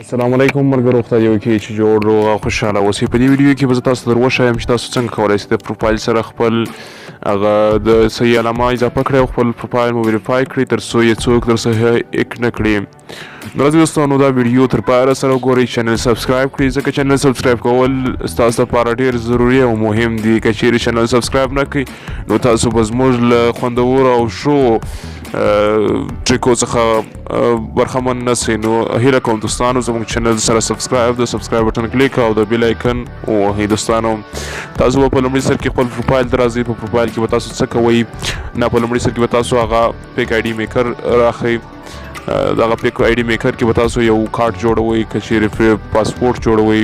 السلام علیکم ملګرو، خدای دې وکړي چې جوړ روغ او خوشحاله اوسئ. په دې ویډیو کې به زه تاسو ته در وښایم چې تاسو څنګه کولی شئ د پروفایل سره خپل هغه د صحیح علامه اضافه کړئ او خپل پروفایل مو ویریفای کړئ تر څو یې څوک در څخه هک نه کړي. نو راځئ دوستانو، دا ویډیو تر پایه سره وګورئ، چینل سبسکرایب کړئ، ځکه چینل سبسکرایب کول ستاسو لپاره ډېر ضروري او مهم دي. که چیرې چینل سبسکرایب نه کړئ نو تاسو به زموږ له خوندورو او ښو ټریکو څخه برخمن نه سئ. نو هیله کوم دوستانو، زموږ چینل سره سبسکرایب، د سبسکرایب بټن کلیک او د بیل آیکن ووهئ. دوستانو، تاسو به په لومړي سر کې خپل پروفایل ته راځئ. په پروفایل کې به تاسو څه کوئ؟ نه، په لومړي سر کې به تاسو هغه fake ID maker راخئ. دغه fake ID maker کې به تاسو یو کارت جوړوئ، که چیرې پاسپورت جوړوئ،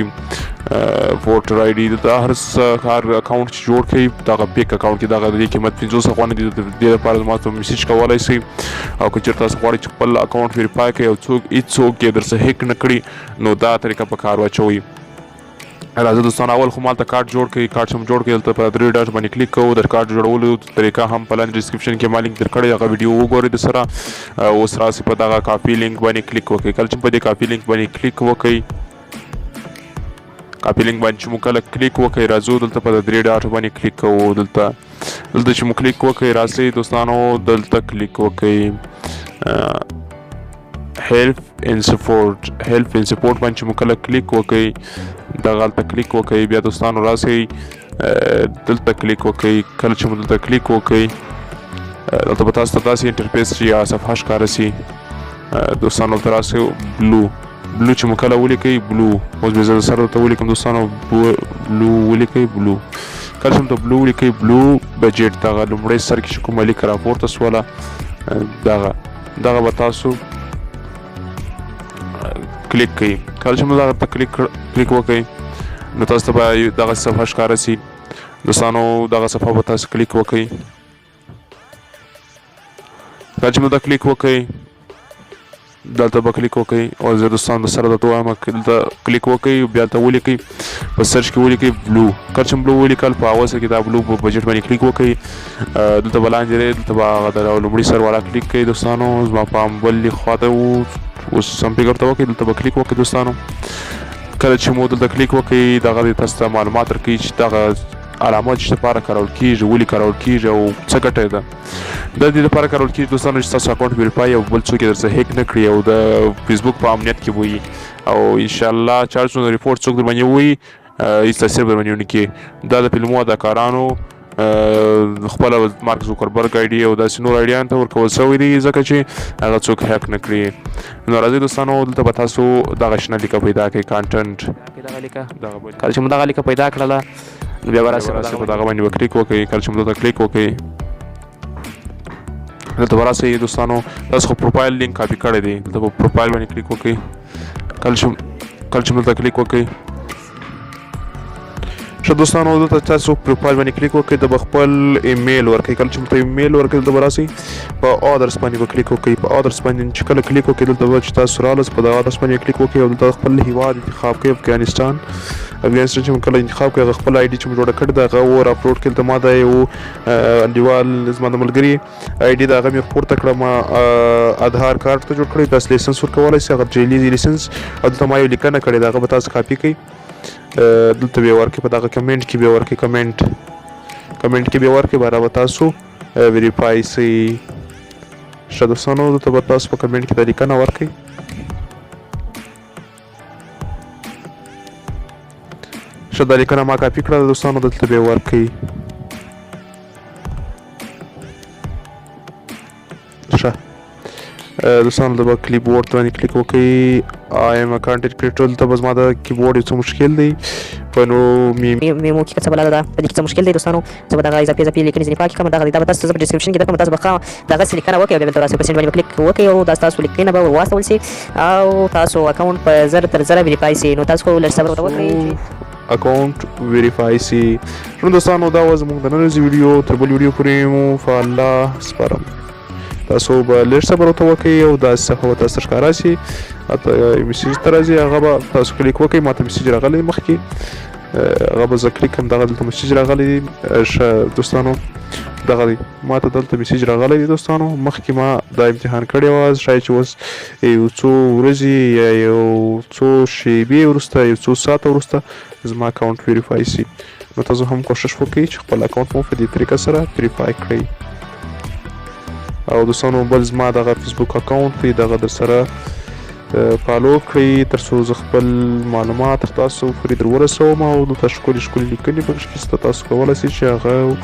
voter ID، د هر څه هر اکاونټ چې جوړ کړئ دغه fake اکاونټ کې، دغه د دې قیمت 50 افغانۍ دی. د دې لپاره زما ته میسج کولای شئ. او که چیرې تاسو غواړئ چې خپل اکاونټ ویریفای کړئ او څوک هیڅوک یې درڅخه هیک نه کړي، نو دا طریقه په کار واچوئ. راځه دوستان، اول خو مالته کارت جوړ کړئ. کارت چې مو جوړ کړئ، دلته په درې ډاټ باندې کلیک کوو. د کارت جوړولو طریقه هم په لاندې ډسکرپشن کې ما لینک درکړی، هغه ویډیو وګورئ. د سره اوس راسئ په دغه کاپي لینک باندې کلیک وکړئ. کله چې په دې کاپي لینک باندې کلیک وکړئ، کاپي لینک باندې چې مو کله کلیک وکړئ، راځو دلته په درې ډاټ باندې کلیک کوو. دلته چې مو کلیک وکړئ، راسئ دوستانو، دلته کلیک وکړئ، help and support. Help and support باندې چې مو کله کلیک وکړئ، دغه هلته کلیک وکړئ. بیا دوستانو راسئ، دلته کلیک وکړئ. کله چې مو دلته کلیک وکړئ، دلته به تاسو ته داسې interface چې یا صفحه ښکاره سي. دوستانو، دلته راسئ، blue، blue چې مو کله ولیکئ، blue، اوس به زه سره درته ولیکم دوستانو، blue ولیکئ. Blue کله چې مو ته blue ولیکئ، blue badge، دغه لومړی سر کې چې کومه لیکه راپورته سوله، دغه به تاسو کلیک کړئ. کله چې مو دغه ته کلیک وکړئ، نو تاسو ته به دغه صفحه ښکاره سي. دوستانو، دغه صفحه به تاسو کلیک وکړئ. کله چې مو دا کلیک وکړئ، دلته به کلیک وکړئ او زه دوستانو د سره درته وایم، دلته کلیک وکړئ، بیا دلته ولیکئ، په search کې ولیکئ blue. کله چې blue ولیکل، په اول سر کې دا blue په badge باندې کلیک وکړئ. دلته به لاندې دی، دلته به هغه د لومړي سر والا کلیک کړئ. دوستانو، زما پام بلې خوا ته و، اوس سم فکر ته وکړئ. دلته به کلیک وکړئ. دوستانو، کله چې مو دلته کلیک وکړئ، دغه دې تاسو ته معلومات درکوي چې دغه علامه چې لپاره کارول کیږي، ولې کارول کیږي او څه ګټه ده. د دې لپاره کارول کیږي دوستانو چې تاسو اکاونټ ویریفای او بل څوک یې درڅخه هیک نه کړي او د فیسبوک په امنیت کې وي، او انشاءالله چې هر څومره report څوک در باندې وایي، هیڅ تاثیر به در باندې ونه کړي. دا د فلمو اداکارانو، خپله مارک زوکربرګ ID او داسې نور آیډیان ته ورکول شوی دی، ځکه چې هغه څوک هیک نه کړي. نو راځئ دوستانو، دلته به تاسو دغه شنه لیکه پیدا کړئ، content. دغه لیکه، دغه بل. کله چې مو دغه لیکه پیدا کړله، نو بیا به راسئ راسئ په دغه باندې به کلیک وکړئ. کله چې مو دلته کلیک وکړئ، دلته به راسئ دوستانو، تاسو خو پروفایل لینک کاپي کړی دی، دلته په پروفایل باندې کلیک وکړئ. کله چې مو دلته کلیک وکړئ، ښه دوستانو، دلته تاسو پروفایل باندې کلیک وکړئ، د به خپل ایمیل ورکړئ. کله چې مو ته ایمیل ورکړئ، دلته به راسئ، په others باندې به کلیک وکړئ. په others باندې چې کله کلیک وکړئ، دلته به چې تاسو رالس، په دغه others باندې کلیک وکړئ او دلته خپل هیواد انتخاب کړئ، افغانستان. افغانستان چې مو کله انتخاب کړئ، هغه خپل ID چې مو جوړه کړې ده، هغه ور اپلوډ کړئ. دلته ما د یو انډیوال، زما د ملګري ID ده، هغه مې پورته کړه. ما آدهار کارت ته جوړ کړی، تاسو license ورکولی شئ، هغه جعلي license. او دلته ما یو لیکنه کړې ده، هغه به تاسو کاپي کړئ، دلته به یې ورکړئ، په دغه کمنټ کې به یې ورکړئ، کمنټ کې به یې ورکړئ، بیا به تاسو ویریفای سئ. ښه دوستانو، دلته به تاسو په کمنټ کې دا لیکنه ورکړئ. ښه، دا لیکنه ما کاپي کړه دوستانو، دلته به یې ورکړئ. ښه دوستانو، دلته به clipboard باندې کلیک وکړئ. I am content creator. دلته به زما د کیبورډ یو څه مشکل دی، په نو می میمو کې څه بلا ده، په دې کې څه مشکل دی دوستانو. زه به دغه اضافي اضافي لیکنې ځینې پاکې کړم. دغه دا به تاسو ته زه په description کې درکړم، تاسو به ښه دغسې لیکنه وکړئ او بیا دلته راسئ، په send باندې به کلیک وکړئ او دا ستاسو لیکنه به ور واستول سي او تاسو اکاونټ په 1000% ویریفای سي. نو تاسو خو لږ صبر ورته وکړئ چې اکاونټ ویریفای سي. نو دوستانو، دا وه زموږ د نن ورځې ویډیو. تر بل ویډیو پورې مو په الله سپارم. تاسو به لږ صبر ورته وکړئ او داسې صفحه به تاسو ته ښکاره شي، حتی یو میسج ته راځي، هغه به تاسو کلیک وکړئ. ما ته میسج راغلی مخکې، هغه به زه کلیک کړم، دغه دلته میسج راغلی دی. ښه دوستانو. دغه دی، ما ته دلته message راغلی دی. دوستانو، مخکې ما دا امتحان کړی و. شاید چې اوس یو څو ورځې یا یو څو شیبې وروسته، یو څو ساعته وروسته زما account verify سي. نو تاسو هم کوشش وکړئ چې خپل account مو په دې طریقه سره verify کړئ. او دوستانو، بل زما دغه فیسبوک account دی، دغه در سره follow کړئ، تر څو زه خپل معلومات تر تاسو پورې در ورسوم. او دلته ښکلې ښکلې لیکنې پکې شته، تاسو کولی شئ چې هغه